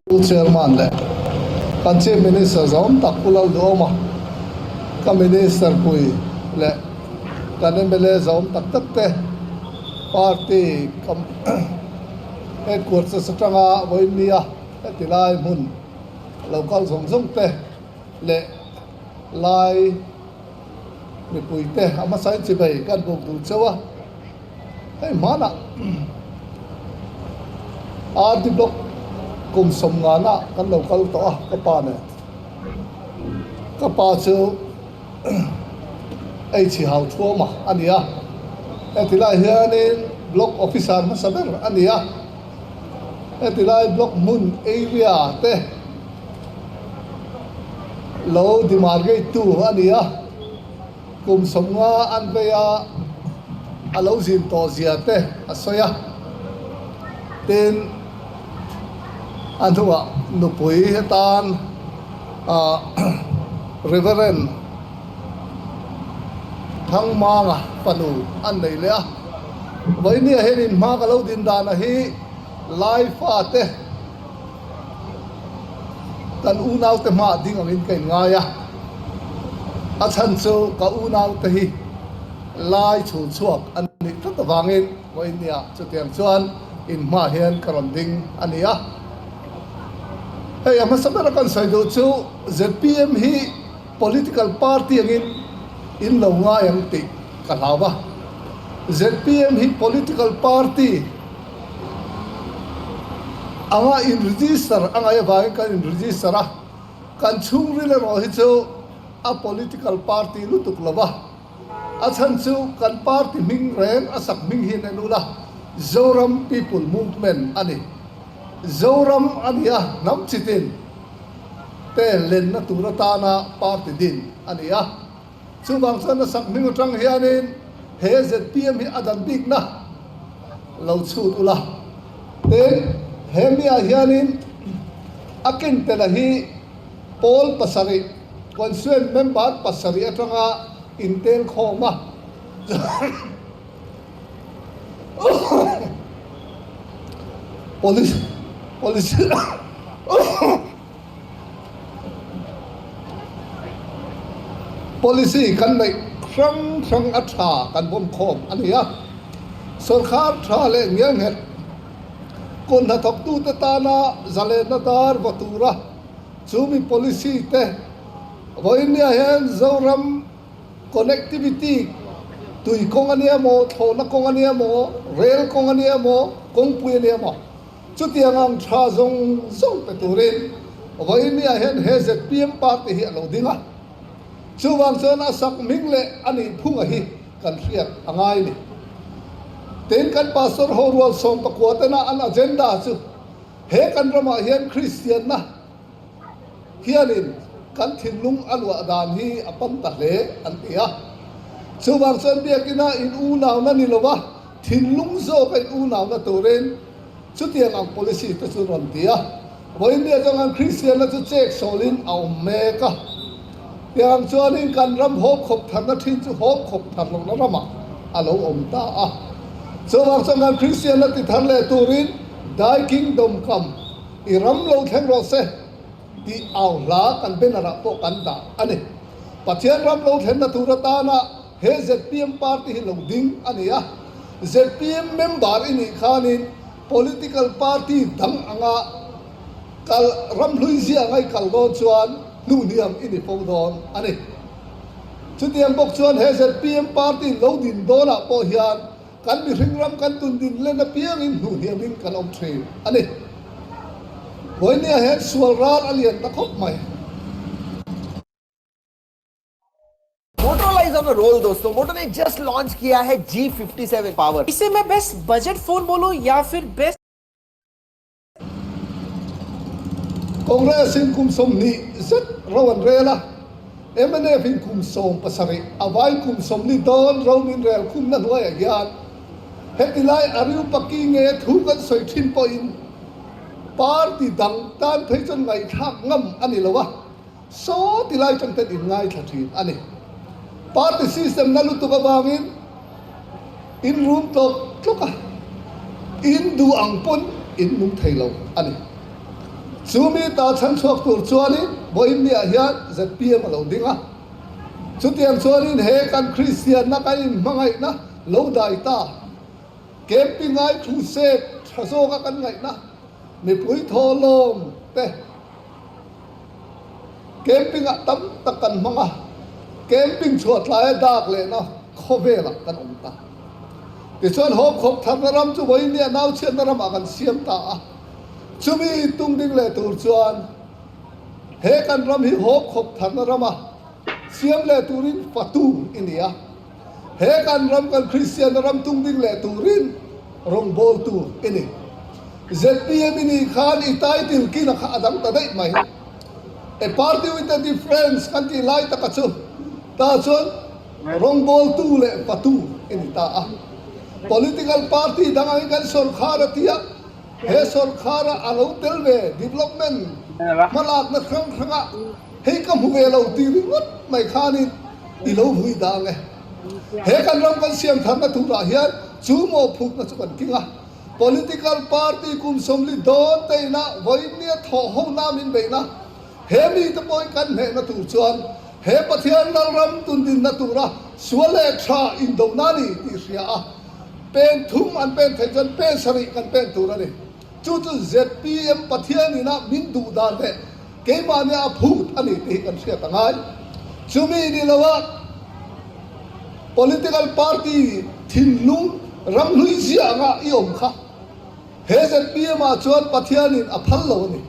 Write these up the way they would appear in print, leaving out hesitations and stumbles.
Pu Chairman leh kan Chief Minister zawm tak Pu Lalduhawma, ka Minister pui leh kan mla zawm tak tak te party headquarters atanga vawinia heti lai hmun lo kal zawng zawng te leh lai mipui te a hmasa in chibei kan buk duh chauh a. Hei hmanah RD Block kum sawmngana kan lo kal tawh a ka pa nen. Ka pa chu ei chhi hau thuam a a ni a, heti lai hianin Block Officer hmasa ber a ni a, heti lai Block hmun area te lo demarcate tu a ni a. Kum 50 an vei a, a lo zin tawh zia te a sawi a. Tin, a hnuah nupui atan Reverend Thangmanga fanu an nei leh a. Vawinia hianin hma ka lo din dana hi Lai fate Kan unaute hmaah ding angin ka inngai a, a chhan chu ka unaute hi lai chhul chhuak an nih tlat avangin vawinia chutiang chuan in hmaah hian ka rawn ding a ni a. Hei a hmasa bera kan sawi duh chu zpm hi political party angin in lo ngai ang tih ka hlau va, zpm hi political party, Anga in register a ngaih avangin kan in register a, kan chhungril erawh hi chu a political party lutuk lo va, a chhan chu kan party hming reng a sak hming hi an en ula Zoram People Movement a ni. Zoram a ni a, hnam chitin te lenna tur atana party din a ni a. Chuvang chuan a sak hming atang hianin he zpm hi a dan bikna lo chhut ula. Tin, he miah hianin a ken tela hi pawl pasarih, constituent member pasarih atanga intel khawm a. Police, police. Policy kan neih hrang hrang a tha kan bawm khawm a ni a, sawrkhar tha leh ngelnghet kut hnathawktute tana zalenna dar va tura chumi policy te vawiinnia hian Zoram connectivity tui kawng a nia maw, thlawhna kawng a nia maw, rel kawng a nia maw, kawngpui a nia maw. Chutiang ang tha zawng zawng pe turin vawinia hian he zpm party hi a lo ding a, chuvang chuan a sak hming leh a nih phunga hi kan hriat a ngai ni. Tin, kan Pastor ho rual 19 tena an agenda chu he kan ramah hian Kristianna hianin kan thinlung a luah dan hi a pan ta hle an ti a. Chuvang chuan biakina in unauna ni lova thinlung zawka in unauna turin chutiang ang policy te chu rawn ti a. Vawiinnia chuan kan Kristianna chu chek sawlin a awm mek a. Tiang chuanin kan ram hawp khawp tharna thin chu hawp khawp thar lohna ramah a lo awm ta a. Chuvang chuan kan Kristianna ti thar leh turin Thy Kingdom Come, I ram lo thleng rawh se tih au hla kan banner ah pawh kan dah a ni. Pathian ram lo thlenna tur atana he zpm party hi lo ding a ni a. Zpm member i nih khanin political party dang anga kal ram hlui zia anga i kal dawn chuan hnuhniam i ni fo dawn a ni. Chutiang bawk chuan he zpm party lo din dawnah pawh hian Kan mihring ram kan tun din len apiangin hnuhniamin kan awm thin a ni. Vawinia hian sual ral a lian ta khawp mai. Motorola is on a roll दोस्तों मोटो ने just launch किया है G57 power इसे मैं best budget phone बोलूं या फिर best Congress in kum 20 zet ro an rel a, mnf in kum 17 a vai kum 40 dawn ro min rel khumna hnuaiah hian heti lai a riu paki nge thu kan sawi thin pawhin party dang tan phei chuan ngaihthlak ngam a ni lo a, saw ti lai tang ten in ngaithla thin a ni. Party system na lutuk avangin In rum tlawk tlawk a, in duh ang pawn in nung thei lo a ni. Chu mi ta chhan chhuak tur chuanin Bohemia hian zpm a lo ding a. Chutiang chuanin he kan Kristianna kan inhmangaihna lo dai ta, camping ai crusade tha zawka kan ngaihna, mipui thawhlawm te camping ah tam tak kan hmang a, camping chhuah tlaia dak lehna khawvelah kan awm ta. Tichuan hawpkhawp tharna ram chu Bohemia nauchhiatna ramah kan siam ta a, chumi tung ding leh tur chuan He kan ram hi haw khawp tharna rama siam leh turin fatu i ni a. He kan ram kan Kristianna ram tung ding leh turin rawngbawltu i ni. Zpm i nih khan i title kina kha a dang ta daih mai. A party with a difference kan tih lai taka chu ta chuan rawngbawltu leh fatu i ni ta a. Political party dang angin kan sawrkhar a ti a. He sawrkhara a lo tel ve development hmalakna hrang hrangah hei ka hmu ve lo ti ringawt mai khanin i lo vui dang e. He kan ram kan siam tharna turah hian chu mawhphurhna chu kan king a. Political party kum 40 dawn te inah vawinia thawh ho na min beihna he mite pawhin kan hnehna tur chuan he Pathian Lalram tundinna tura sual leh tha indona a ni tih hria a. Pen thum an pen theih chuan pen sarih kan pen tur a ni. Chu chu zpm Pathian ina min duh dan leh keimahni a phut a ni tih hi kan hriat a ngai. Chumi ni loa political party thinlung ramhlui ziah anga i awm kha he zpm ah chuan Pathianin a phal lo a ni.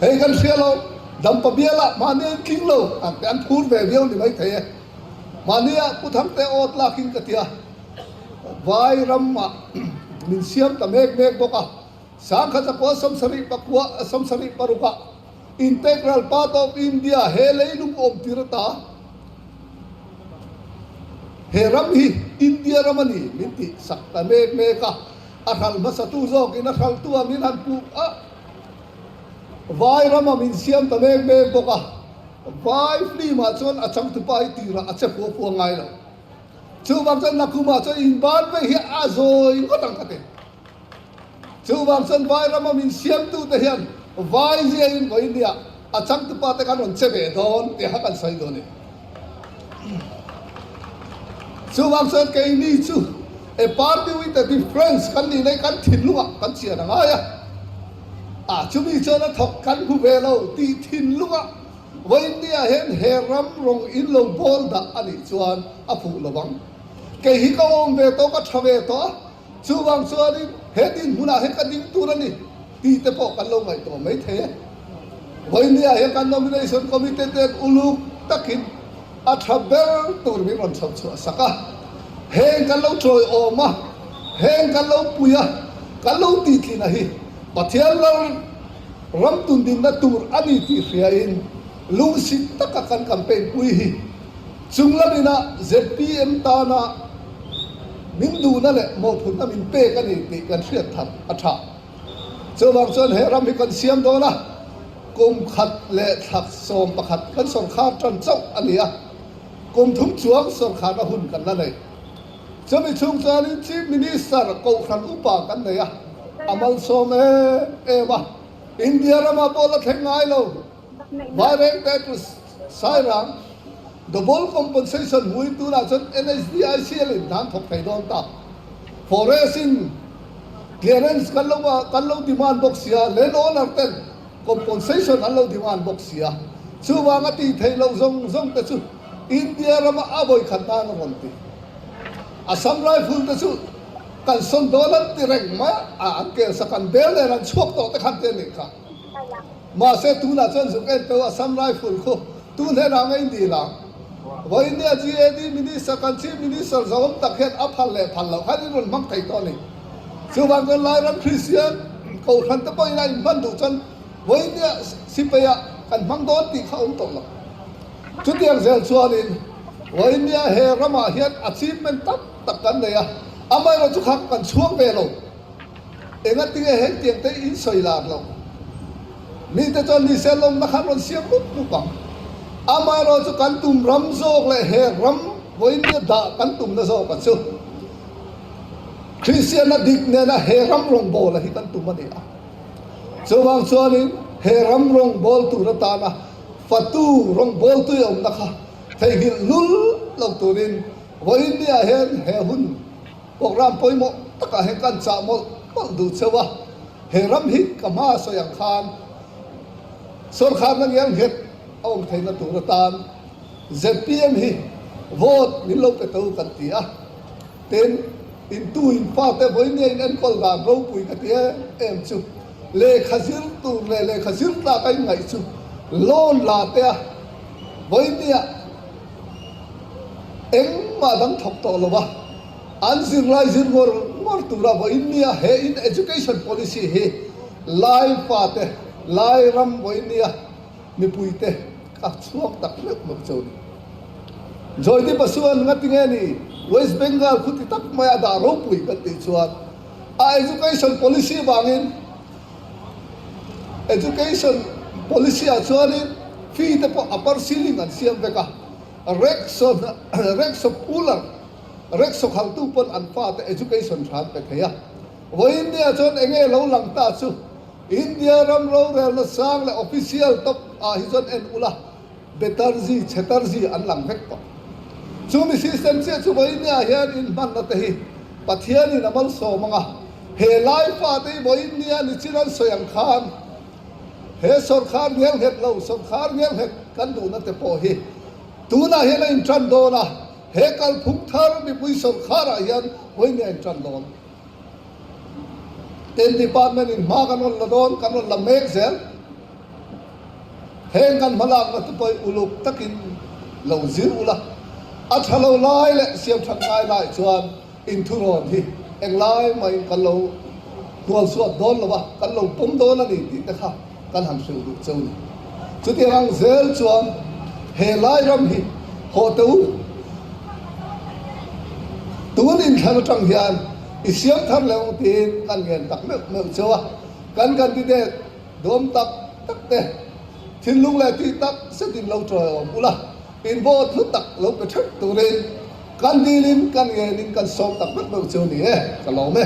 Hei kan hria lo, Dampa bialah mahni an tling lo ang te an phur ve viau ni maithei e. Mahnia Pu Thangte awt lakin ka ti a, Vai ramah min siam ta mek mek bawk a, Sangkhat a kua 76 66 ah Integral Part of India he leilung awm tir ata he ram hi India ram a ni min tih sak ta mek mek a, a hral hmasatu zawkin a hraltu ah min han puh a, Vai ramah min siam ta mek mek bawk a. Vai film ah chuan a changtupa hi tirah a che fua fua ngai lo. Chuvang chuan Nakum ah chuan inban vei hi a zawi ngawt ang ka ti. Chuvang chuan vai rama min siamtu te hian vai ziain vawi nia a changtupa te khan rawn che ve dawn tih kha kan sawi dawn a ni. Chuvang chuan keini chu a party with a difference kan nih na hi kan thinlungah kan chian a ngai a. A chumi chuan a thawk kan hmu ve lo tih thinlunga vawinia hian he ram rawng in lo bawl dah a nih chuan a fuh lo vang. Kei hi ka awm ve tawh, ka tha ve tawh a, chuvang chuanin he dinhmunah hian ka ding tur a ni tih te pawh kan lo ngaihtuah mai thei e. Vawinia hian kan nomination committee ten uluk takin A tha ber tur min rawn chhoh chhuah sak a, heng kan lo chawiawm a, heng kan lo pui a, kan lo tihtlina hi Pathian lal ram tundinna tur a ni tih hriain lungsi taka kan campaign pui hi chunglam ina zpm tana min duhna leh mawhphurhna min pek a ni tih kan hriat thar a tha. Chuvang chuan he ram hi kan siam dawn a, kum khat leh thla 11 kan sawrkhar tan chauh a ni a, kum thum chuang sawrkharna hun kan la nei. Chumi chhung chuanin Chief Minister Kohhran upa kan nei a, a malsawm em em a, India ramah pawh la thleng ngai lo. Vairengte to Sairang Double Compensation hmuin tunah chuan NHDICL in hna an thawk thei dawn ta. Forest in clearance kan lo kan lo demand bawk sia, land owner ten compensation an lo demand bawk sia. Chuvang a tih theih loh zawng zawng te chu India rama a vawikhat nan a rawn ti. Assam Rifle te chu kan sawn dawn an ti reng mai a, an kelsak an bel nen an chhuak tawh te khan te a nih kha. Mahse tunah chuan zuk en teuh Assam Rifle khu tun hian ang a indil ang. Vawinia GAD Minister kan Chief Minister zahawm tak hian a phal leh phal loh khan in rawn hmang thei tawh a ni. Chuvang chuan Lairam Kristian Kohhran te pawhin a inhman duh chuan vawinia sipai ah kan hmang dawn tih kha awm tawh lo. Chutiang zel chuanin vawinia he ramah hian achievement tam tak kan nei a, amaherawhchu kha kan chhuang ve lo. Engatinge hengtiang te in sawi lar lo? Mite chuan ni se lawmna khan rawn siam mup mup ang. Amaherawh chu kan tum ram zawk leh he ram vawinia dah kan tumna zawk a chu Kristianna dik nena he ram rawngbawla hi kan tum a ni a. Chuvang chuanin he ram rawngbawl tur atana fatu rawngbawltui awmna kha theihnghilh lul lo turin vawiin niah hian he hun programme pawimawh takah hian kan chah mawlh mawlh duh cheu a. He ram hi ka hma sawi ang khan sawrkharna ngial nghet a awm theihna tur atan zpm hi vote min lo pe to kan ti a. Tin, intu in fate vawinia in enkawl dan ropui ka ti em em chu lehkha zir tur leh lehkha zir tlak a inngaih chu loan la te a vawinia engmah dang thawk tawh lo a, an zirlai zir ngawr ngawr tura vawinia he in education policy hi Lai fate, Lai ram vawinia mipuite ka chhuak tak meuh meuh cho ni. Joydeep a chuan ngati nge ni West Bengal khuti tak mai a dah ropui kan tih chuan a education policy vangin education policy ah chuanin fee te pawh upper ceiling an siam vek a, rickshaw rickshaw puller rickshaw khaltu pawn an fate education tha an pe thei a. Vawiin nia chuan enge lo lang ta chu India ram rorelna sang leh official top ah hi chuan en ula Betarzi, Chhetarzi an lang vek tawh. Chumi system chiah chu vawinia hian in hmanna te hi Pathianin a malsawm ang a, he lai fate hi vawinia nichin an sawi ang khan he sawrkhar ngelnghet lo, sawrkhar ngelnghet kan duhna te pawh hi tunah hian a intan dawn a, he kalphung thar mipui sawrkharah hian vawinia a intan dawn. Tin, department in hma kan rawn la dawn, kan rawn la mek zel. Heng kan hmalakna te pawh hi uluk takin lo zir ula, a tha lo lai leh siam that ngai lai chuan inthurawn hi englai mahin kan lo hnualsuat dawn lo va, kan lo pawm dawn a ni tih te kha kan han hrilh duh cheu ni. Chutiang ang zel chuan he lai ram hi haw teh u, tun inthlan atang hian i siam thar leh ang tiin kan ngen tak meuh meuh cheu a, kan candidate Dawm tak tak te, thinlung leh tih tak zetin lo tawiawm ula, in vote hlu tak lo pe theuh turin kan dilin kan ngenin kan sawm tak vek meuh chu ni e, ka lawm e.